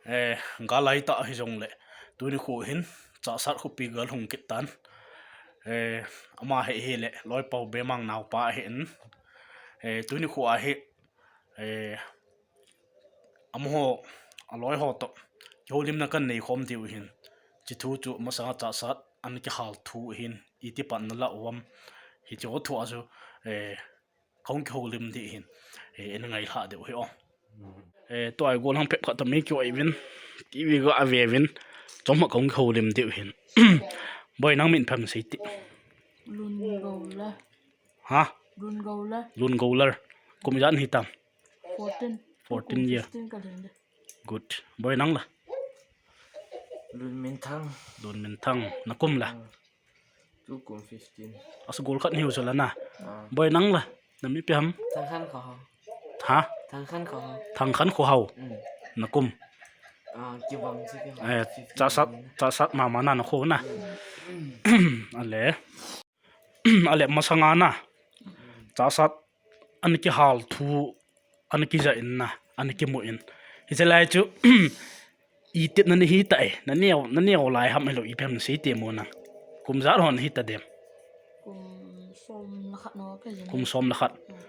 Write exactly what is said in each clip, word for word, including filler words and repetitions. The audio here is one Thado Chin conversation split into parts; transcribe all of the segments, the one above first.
Eh, galai ta hi jong le, tuni khu hin, Chahsat khopi gal hung kit tan. Eh, ama hi hi le, Loipau Bemang naupa hi in. Eh, tuni khu a hi, eh, amaho, aloi ho to, kihoulimna kan nei khom diu hin. Chi thu chu masanga Chahsat an kihal thu hin, iti pan na la uam. Hi chu thu a chu, eh, Kahung kihoulim ding hin, eh, in ngailha diu hi o. Eh, tua golhang pep khat to mi kioi vin, T V ga ave vin, chom ma kahung kihoulim ding hin. Boi, nang min phem sei ti. Lun Golar. Ha? Lun Golar. Lun Golar. Kum ijat nahi tam? Fourteen. Fourteen year. Fifteen ka lhin de. Good. Boi, nang la? Lun Minthang. Lun Minthang. Na kum la? Hmm. Tukum fifteen. Asagol khat nahiu chu la na. Ah. Boi, nang la? Na mi ipi ham? Thangkhan Khohao. Ha? Thangkhan Khohao. Thangkhan Khohao. Mm. Na kum? Ah, kibang chu kibang. Eh, fifteen Chahsat, na. Chahsat mama na na kho na. Mm. Ale. Ale masanga na. Chahsat an kihal thu, an kija in na, an kimu in. Hiche lai chu, iti na nahi ta e, na neo, na neo lai ham hilo ipi ham sei ti mo na. Kum ijat hon nahi ta dem? Kum som le khat no ka jin. Kum som le khat. Hmm.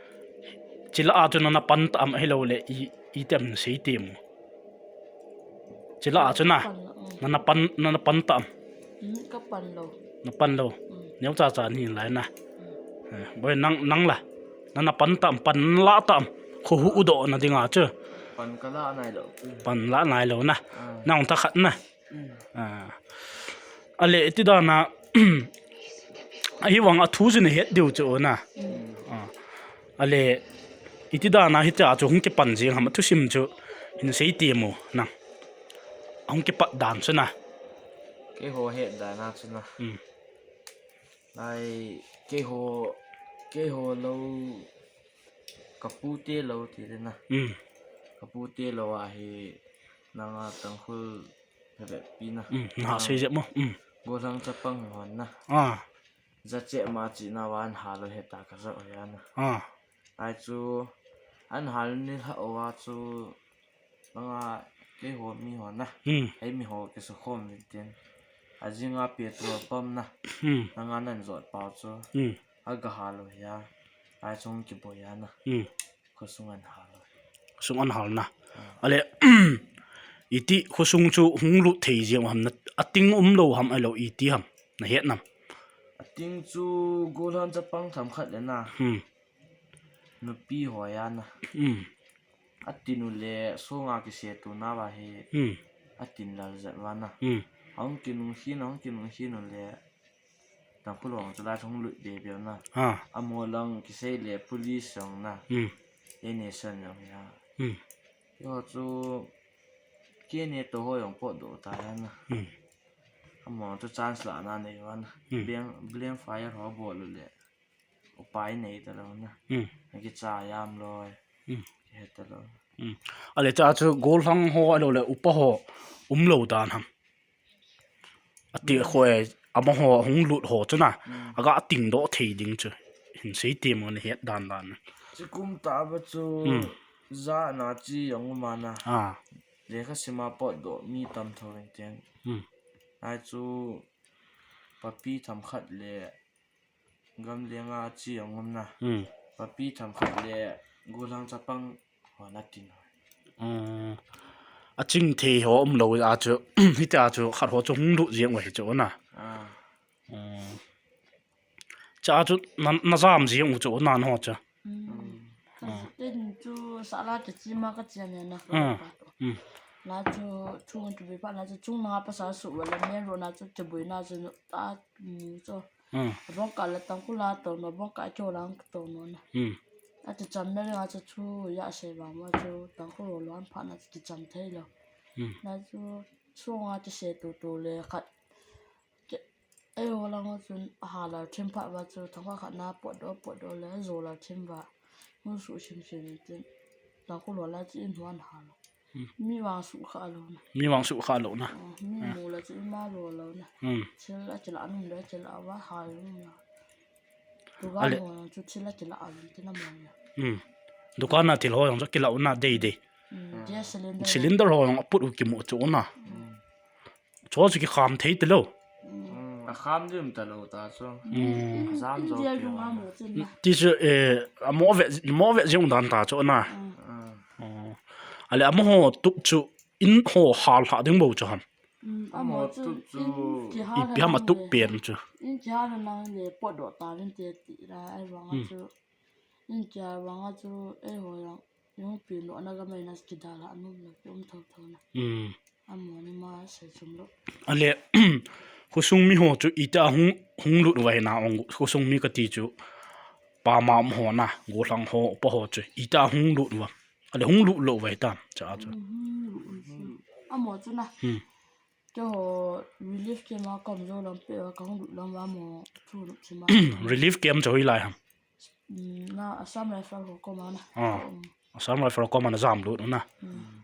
Chila a chu na na pan ta am hilo le i, iti ham sei ti mo. Chila a chu na, pan lo, mm. Na na pan, na na pan ta am? Mm, ka pan lo. Na pan lo. Mm. Neo cha cha nahi lai na. Mm. Eh, boi nang, nang la. Na na pan ta am, pan la ta am? Khohu u doh na dinga chu. Pan ka la nai lo. Mm. Pan la nai lo na. Ah. Nang ta khat na. Mm. Ah. Ale iti dan a, ahivang a thu chu na het diu chu na. Mm. Ah. Ale, iti dan a hitia chu hung kipan jing ham, thusim chu hin sei ti mo nang. Hung kipat dan chu na. Keiho het dan a chu na. Hmm. Lai, keiho, keiho lou, ka pu te lou ti le na. Hmm. Ka pu te lou a hi nanga Tangkhul phabep pi na. Hmm, na sei jep mo. Hmm. Golhang chapang hon na. Ah. Jachet ma chi na van hal u heta ka ja u ya na. Ah. Ai chu, an hal ni lha uva chu, nanga keiho mi ho na. Hmm. Ei mi ho kisukhom ni tin. Ajinga petrol pump na. Hmm. Nanga nan jot pau chu. Hmm. Aga hal u ya. Ai chu kiboi ya na. Hmm. Khosung an hal u. Khosung an hal na. Ah. Ale, iti khosung chu hung lut thei jeng ham na, ating um lou ham ahilou iti ham. Na het nam? Ating chu golhang chapang themkhat le na. Hmm. Nupi ho ya na. Hmm. Atin u le songa kise tu na va hi. Hmm. Atin lal jat va na. Hmm. Ahung kinung khin, ahung kinung khin u le. Tangkhul ho chu lai hung lut be be na. Ah. Amaho lang kisei le police jong na. Hmm. Ei nation jong ya. Hmm. Yo chu kei ne to ho jong potdoh ta ya na. Hmm. Amaho chu chance la na nei va na. Hmm. Blank, blank fire ho bol u le. Upai nei ta lou na. Hmm. Kicha jam loi. Hmm. He ta lou. Hmm. Ale cha chu golhang ho ahilou le upa ho um lou dan ham? Ati khu e, amaho hung lut ho chu na. Hmm. Aga ating doh thei ding chu. Hin sei ti mo na het dan dan. Chi kum ta va chu Hmm. Jana chi jong um a na. Ah. Lekha sima potdoh mi tam tho in tin. Hmm. Ai chu papi themkhat le Gamlenga chi jong um na. Hmm. Papi themkhat le golhang chapang ho na tin. Hmm. Aching thei ho um lou a chu, hitia chu khat ho chu hung lut jeng u hi chu na. Ah. Hmm. Cha chu na, na jam jeng u chu na ho chu. Hmm. Hmm. Ka tin chu sala kichi ma ka chi ne na. Hmm. Hmm. La chu chung chu bi pa la chu chung na pa sa su wa le me ro na chu chu bui na chu ta ni chu. Hmm. Abang ka la Tangkhul a to no, abang ka cho lang to no na. Hmm. A chu cham na le a chu chu ya se ba ma chu Tangkhul lo lo an pha na chu cham thei lo. Hmm. Na chu suang a chu se tu tu le khat. Ke, ei ho lang a chu ha la thim pha ba chu Tangkhul khat na potdoh potdoh le zo la thim ba. Mu su sim sim tin. Tangkhul lo la chu in huan ha lo. Hmm. Mi vang sukha lou na. Mi vang sukha lou na. Oh, mi Hmm. mu la chu ima lou lou na. Hmm. Thil a kila nung le kila va ha lou na. Dukan Ale. Ho chu thil a kila a lou tina mo na. Hmm. Dukan a thil ho jong chu kila u na dei dei. Mm, gas cylinder. Cylinder ho jong aput u kimu chu na. Mm. Chu chu kikham thei talou. Mm. A kham dim talou ta chu. Mm. Jam jo India ki jong amo chu na. Ti chu, eh, amo ve, amo ve jong dan ta chu na. Mm. Mm. Oh. Ale amaho tup chu in ho hal hah ding bou chu ham. Mm, amo chu, amo tup chu in kihal ipi ham a tup pen chu. In kihal nang le potdoh ta vin te ti la ai vang a chu. In kihal vang a chu eiho jong. Jong pi no na ga mai na kidal a nom lo, um tho tho na. Mm. Amo ni ma se chum lo. Ale, khosung mi ho chu ita hung, hung lut uva hina ong, khosung mi kati chu. Pa ma um ho na, gollhang ho, pa ho chu. Ita hung lut uva. Ale, hung lut lou uva hita, cha chu. Mm, hung lut uva. Amo chu na. Hmm. Keiho relief camp a ka um jou lam peh uva, ka hung lut lam uva amo thu lut chi ma. Relief camp chu hoilai ham. Mm, na Assam Rifle ho koma na. Ah, um. Assam Rifle ho koma na jam lut u na. Mm.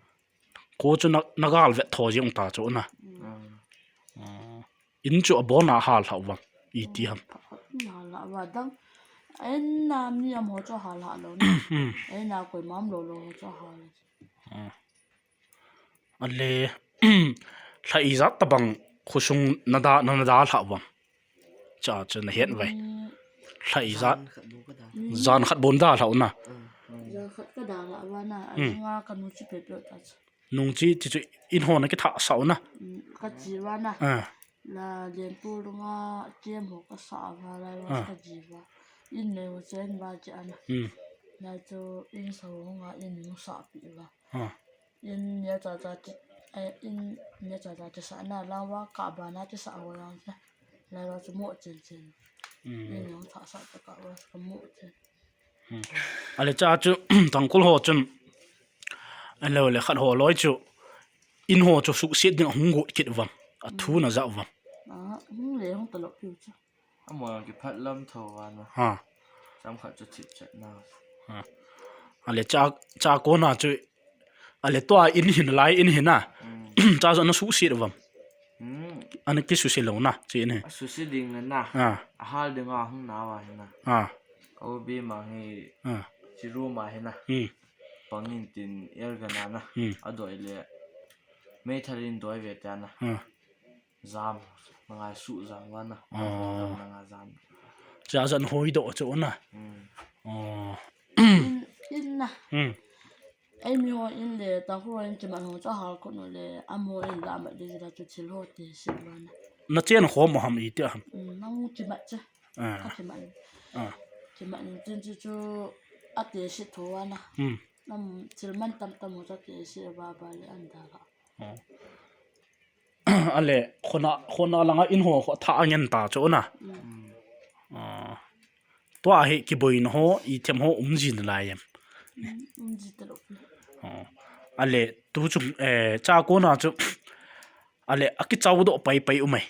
Ko chu na, na gal vet tho jeng ta chu na. Mm. Ah, in chu abon a hal hah uva. Iti ham. Mm, hal hah uva dang. Eina mi amo chu hal hah lou na. Mm. Eina koima um lou lou chu hal. Ah. Ale, lha ijat tabang khosung na da, na, na da lhah uvam. Cha, cha na het uve. Mm. Lha ijat. Jan khat bou ka da. Mm. Jan khat bou na da lhah u na. Mm, mm. Jan khat ka da lhah uva na. Mm. Ajinga ka nungchi pehpeh ta chu. Nungchi ti chu in ho na kithah sah u na. Mm, ka chi uva na. Ah. La Lenpur dunga kem ho ka sah uva la uva ka chi uva. In nei ho chen uva chi ana. Mm. Na chu in sa ho nga in nung sah pi uva. Ah. In neocha cha ti, eh, in neocha cha ti sa na lang uva ka ba na ti sa ho lang na. La uva chu mo chen chen. Mm. In nung tha sa ta ka uva ka mo chen. Hmm. Ale cha chu Tangkhul ho chun. Ale le khat ho loi chu. In ho chu suhset ding hung got kit uvam. A thu na ja uvam. Ah, hung le hung talou piu chu. Amo kiphat lam tho uva na. Ha. Chomkhat chu thip chet na. Ha. Ale cha, cha kona chu. Ale tua in hin lai in hin na. Mm. Cha chu ana suhset uvam. Mm. Ana kisuhset lou na, chi in hi. Asuhset ding na na. Ah. Ahal ding a hung na uva hin na. Ah. Ka ubi ma hi. Ah. Chi room a hin na. Mm. Pangin tin air gun a na. Mm. Adoi le. Meithal in doi ve ta na. Ah. Jam, na ngai suh jam uva na. Oh. Na ngai jam. Cha jan hoi doh chu na. Mm. Oh. In, in na. Mm. Eimi ho in le, Tangkhul ho in kimat ho chu ahal khut u le, amo in la mat ding jeh a chu thil ho te sit uva na. Na chen khom u ham iti ham. Mm, nang kimat che. Ah. Ka kimat. Ah. Kimat in tin chu chu a te sit tho uva na. Mm. Nam thil man tam tam ho chu a te sit uva ba le an da la. Oh. Ale, khona, khona langa in ho, ho tha angen ta chu na. Mm. Ah. Tua hi kiboina ho, ithem ho, um jin lai em. Mm, um ji talou. Oh. Ale, tu chu, eh, cha kona chu. Ale, akichau doh pai pai um ai.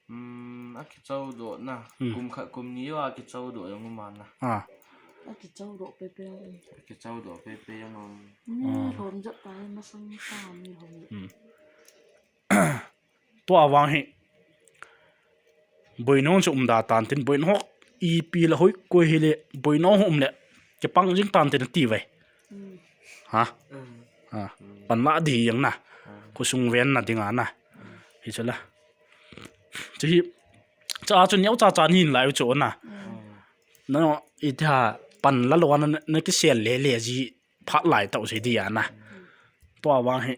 Mm, akichau doh na. Mm. Kum khat kum ni a kichau doh jong um a na. Ah. Akichau doh pai pai jong um. Akichau doh pai pai jong um. Mi lhom jat ta hi masang ta mi lhom. Mm. Tua vang hi. Boina chu um da tan tin boina ho ipi la hoi koi hi le boina ho um le. Kipang jing tan tin ti uve. Mm. Ha? Mm. Ha. Mm. Pan la di jeng na. Mm. Khosung ven na ding a na. Mm. Hi chu la. Chu hi, cha chu neocha cha nin lai u chu na. Mm. Na, iti ha, pan la lou na, na kisel le le ji phat lai tau se di a na. Mm. Tua vang hi,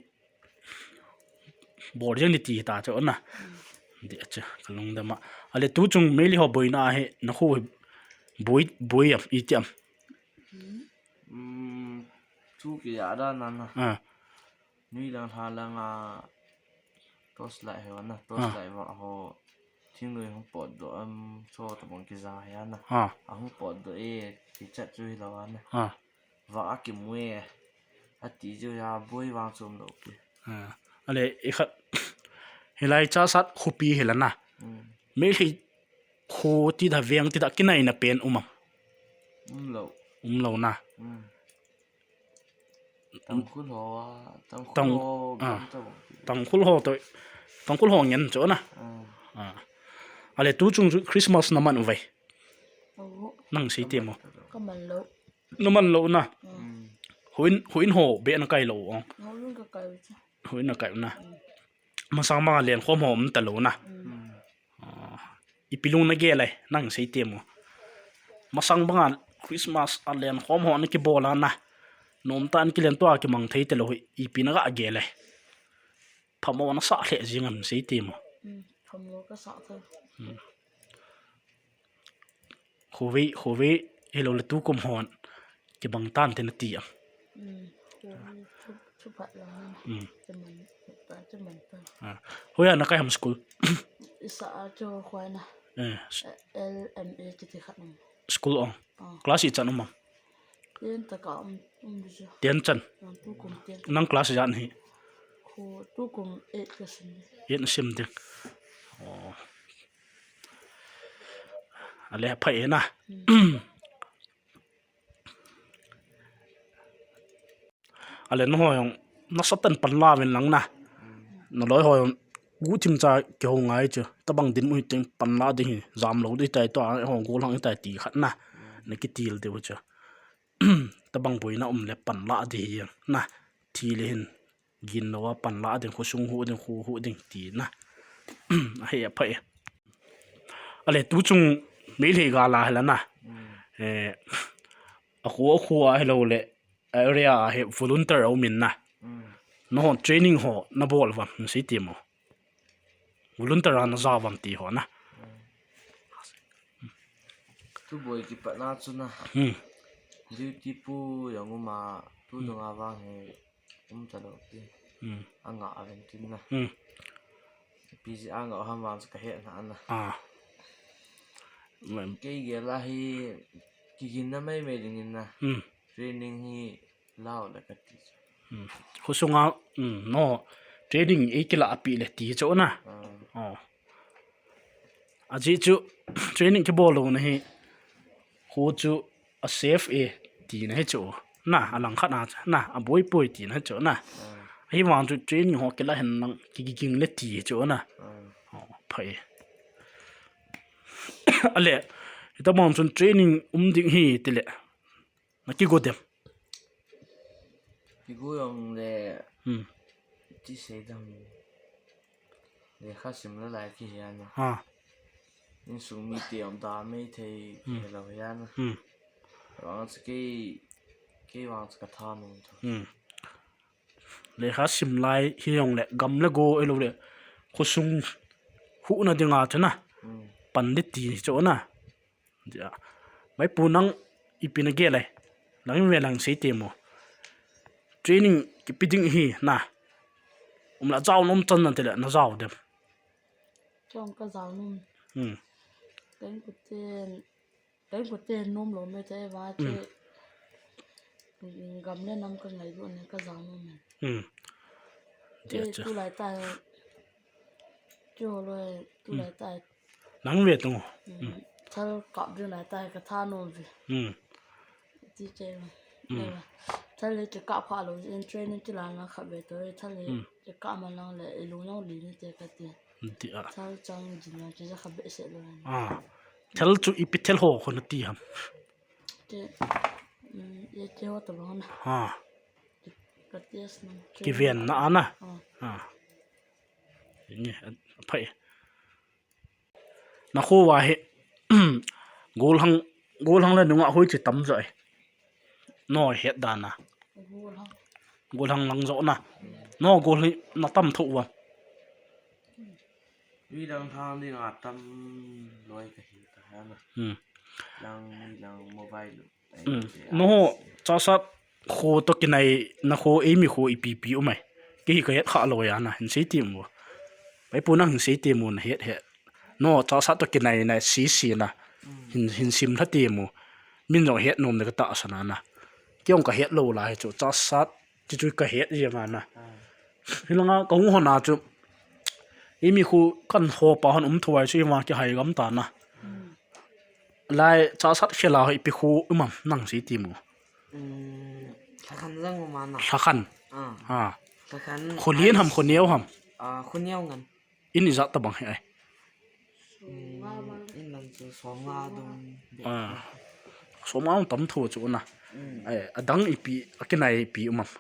bol jeng ni ti ta chu na. Mm. Di a chu, ka lungdam a. Ale tu chung Meitei ho boina hi, na khu hi, boi, boi am, iti am. Mm. Mm, chu ki ya da na na. Ah. Nui lang lha lang a torch light hi na, torch light va ho thingnoi hung potdoh am, cho tabang kija hi na. Ah. A hung potdoh e, kichat chu hilou a na. Ah. Va a kimu e, ati chu ya boi vang chom lou pi. Ah. Ale, i khat, hilai Chassad khopi hi la na. Mm. Meitei kho ti da veng ti da kinaina pen um am. Um lou. Um lou na. Mm. Tangkhul ho, a, Tangkhul Tang-, ho, ah, gam tobang. Tangkhul ho to, Tangkhul ho ngen chu na. Ah. Ah. Ale tu chung chu Christmas na man u vai. Oh. Nang sei te mo. Ka man lou. Na man lou na. Mm. Huin, huin ho be na kai lou ong. Huin ka kai u cha. Huin na kai u na. Masang banga lenkhom ho um talou na. Mm. Ah, ipi lung na gel ai, nang sei temo. Masang banga Christmas a lenkhom ho na kibol a na. Nom tah in kilen tua kimang thei talou hi, ipi na ga gel ai. Phamo na sa lheh jing am sei temo. Mm, phamo ka sa thei. Mm. Khovei, khovei, hilou le tukum hon kibang tan te na ti am. Mm, khovei, thu, thu phat lang na. Mm. Chuman, ta, chuman ta. Ah. Hoiya na kai ham school? Isa a chu khoi na. Eh. L M A kiti khat na. School ong. Ah. Class ijat um am? Ten tah a um, um di chu. Ten chan. Ah, tukum ten. Nang class ijat hi? Khu tukum eight class ni. Eight na sim ding. Oh. Ale, phai na. Hmm. Ale, na ho jong, na satan pan la ven lang na. Na loi ho jong, guhthim cha kihou ngai chu. Tabang dinmun hi teng pan la ding hi, jam lou ding tai tua, ho gollhang tai ti khat na. Na kitil diu chu. Tabang boina um le pan la ding hi, na. Thi le hin. Gin lou a pan la ding, khosung hu ding, kho hu ding ti na. Ahi a phai. Ale, tu chung Meitei gal a hila na. Mm. Eh, a kho, a kho a hilou le, a area a hi volunteer a um in na. Mm. Na hon training ho na bol vam, na sei temo. Volunteer a na ja vam ti ho na. Mm. Tu boi kipat na chu na. Hmm. Duty pu jong um a, tu dong a vang hi um talou ti. Hmm. Anga a veng tin na. Hmm. P G anga ham vang chu ka he na na. Ah. Kei gel a hi kigin na mai mai ding in na. Hmm. Training hi Lao le ka ti chu. Hmm. Khosung a, hmm, no. Training ei kila api le ti chu na. Ah. Oh. Ajeh chu training kibol lou na hi. Kho chu a safe e ti na hi chu. Na, a lang khat na chu. Na, a boi poi ti na hi chu na. Ah. Ahivang chu training ho kila hen lang kiging le ti chu na. Ah. Oh, phai. Ale, hitabang chun training um ding hi ti le. Na kigo dem? Kigo jong le, hmm, ti sei dem. Lekha sim la lai kihi a na. Ha. Insung mite jong da mei thei, hmm, helou hi a na. Hmm. Vang chu kei, kei vang chu ka thanom chu. Hmm. Lekha sim lai hi jong le, gam le go hilou le, khosung huhna dinga chu na. Hmm. Pan ding ti chu na. Dia. Maipu nang ipi na gel ai. Lang in ve lang sei temo. Training kipe ding hi na. Um la jao nom chan na ti le na jao dem? Chong ka jao nom. Hmm. Ka inkote, ka inkote nom lou me te va che. Hmm. Gam le nam ka ngailut ne ka jao nom e. Hmm. Dia, eh, cha. Tulai tai. Chu loi, tulai tai. Hmm. Nang ve tung. Hmm. Hmm. Thal kap ding lai tai ka thanom ve. Hmm. Ti che. Hmm. Eva. Thal le che kap kha lou, in training ti la nga kha ve to, thal le, hmm, che kap ma lang le, i lung jong li ni te ka ti. Ti a. Thal chang jin jong che ja kha behseh lou. Ah. Thal chu ipi thal ho kho na ti ham? Che, mm, ye che ho to lo na. Ha. Ka test na. Kiven na a na. Ah. Ah. Ni, a phai. Na kho va hi, gollhang, gollhang le nunga hoi chi tam jo ai. No het dan a. Gollhang. Gollhang lang jo na. No gol hi na tam tho va. Ui dang thang ding a tam loi ka hi ta ha na. Hmm. Lang ni lang mobile. Hmm. No, Chassad kho to kinai na kho, eimi kho ipi pi um ai. Kei hi ka het kha lou a na, hin sei ti mo. Maipu nang hin sei ti mo na het het. No, Chassad to kinai na si si na. Hmm. Hin, hin sim lha ti mo. Min jong het nom na ka tahsan a na. Kei jong ka het lou lai chu Chassad ti chu ka het jeng a na. Ah. Hilanga ka hung hon a chu. Eimi khu kan ho pa hon um thou ai chu ima kihai gam ta na. Hmm. Lai Chassad khel a ho ipi khu um am nang sei ti mo. Hmm, Lhakhan jang um a na. Lhakhan. Ah. Ha. Lhakhan. Kho lien ham, kho neo ham? Ah, kho neo ngan. In ijat tabang hi ai? Hmm, in lang chu som nga dong. Ah. Som nga tam tho chu na. Mm. Eh, adang ipi, akinai ipi um am.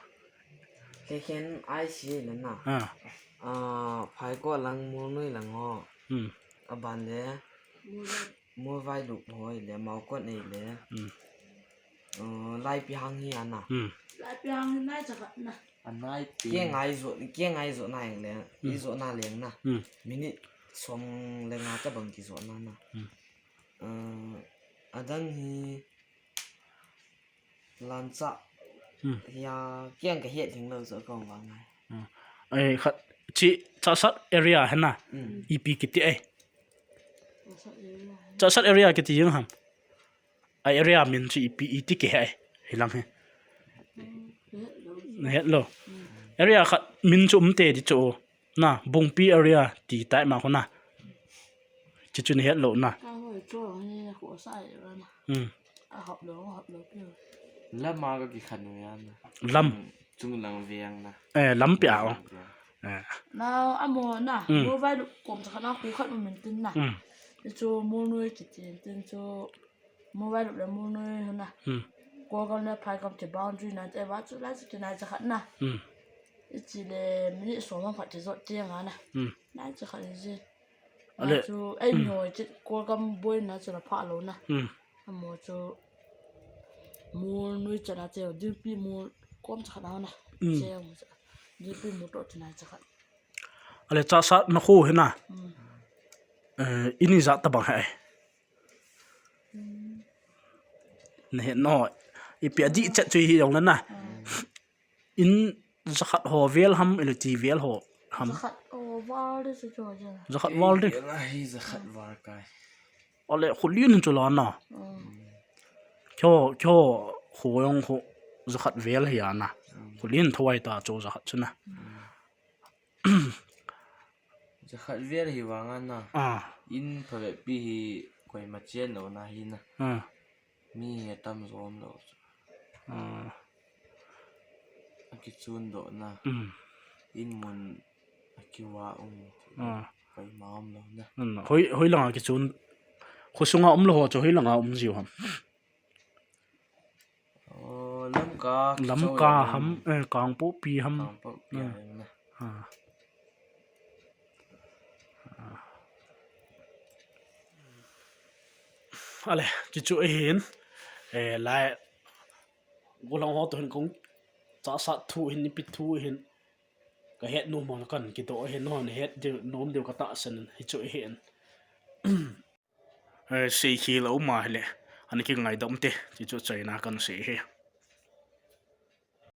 Kei khen ai si le na. Ah. Ah, Phaikot lang, Molnoi lang ho. Hmm. Aban le. Molvailup ho le, Maokot nei le. Hmm. Uh, Laipihang hi ana. Hmm. Laipihang hi nai chakhat na. Anai pi. Kei ngai jo, kei ngai jo na eng le. Hmm. I jo na leng na. Hmm. Minute som le nga tabang ki jo na na. Hmm. Uh, adang hi Lancha. Hmm. Hia, kiang ka het ding lo zo kong vang ngai. Hmm. Ai, khat, chi, Chassad area hena. Hmm. Ipi kiti ai. Chassad area kiti jeng ham. Ai area min chi ipi iti ke ai. Hilang he. Na het lo. Area khat min chu umte di chu. Na, Bungpi area ti tai ma khu na. Chi chu na het lo na. Ka hoi chu ni khu sa ai ra na. Hmm. A hop lo, hop lo pi. Lam a ka ki khan u ya na. Lam. Hmm, chung lang veng na. Eh, lam pi a o. Veng. Eh. Na, amo na. Hmm. Molvailup kom sa khan a khu khat min tin na. Hmm. Chu Molnoi ki tin tin chu Molvailup le Molnoi na. Hmm. Kolgam le Phaigam ki boundary na te va chu lai chu ki nai chakhat na. Hmm. Ichi le minute som khat ki jot che nga na. Hmm. Nai chakhat ni je. Ale. Na chu, ai, hmm, noi che, Kolgam boi na chu la pha lo na. Hmm. Amo chu, Molnoi chana che, Dilpi Mol kom chakhat na na. Hmm. Che mo cha. Dilpi Mol to chana chakhat. Ale Chassad na khu hena. Hmm. Eh, ini ja tabang hai. Hmm. Na het no. Ipi adi chat chu hi jong le na. Hmm. In jakhat ho vel ham, ile ti vel ho ham. Jakhat ho val de chu chu chu. Jakhat val de. Ei, la hi jakhat val kai. Ole, khulin chu la na. Mm. Kyo, kyo, khu jong khu jakhat vel hi ana. Mm. Khulin thoi ta chu jakhat chu na. Mm. Jakhat vel hi vang ana. Ah. In phavet pi hi koima chen lo na hi na. Ah. Mi hi atam jom lo chu. Ah. Akichun doh na. Mm. In mun akiva um. Ah. Koima um lo na. Mm. Hoi, hoi langa kichun. Khosunga um lo ho chu hoi langa um jiu ham. Oh, Lamka, Lamka Kichou ham, eh, Kangpokpi ham. Kangpokpi ham na. Ah. Ale, chuchu ahin, eh, lai, golang ho to hin kong, Chassad thu hin, ipi thu hin, ka het nom ho kan kidoh ahin, ho na het diu, nom diu ka tahsan, hichu ahin. Eh, sei khel a um a hile, ana kingaidam te, chuchu achaina kan sei hi.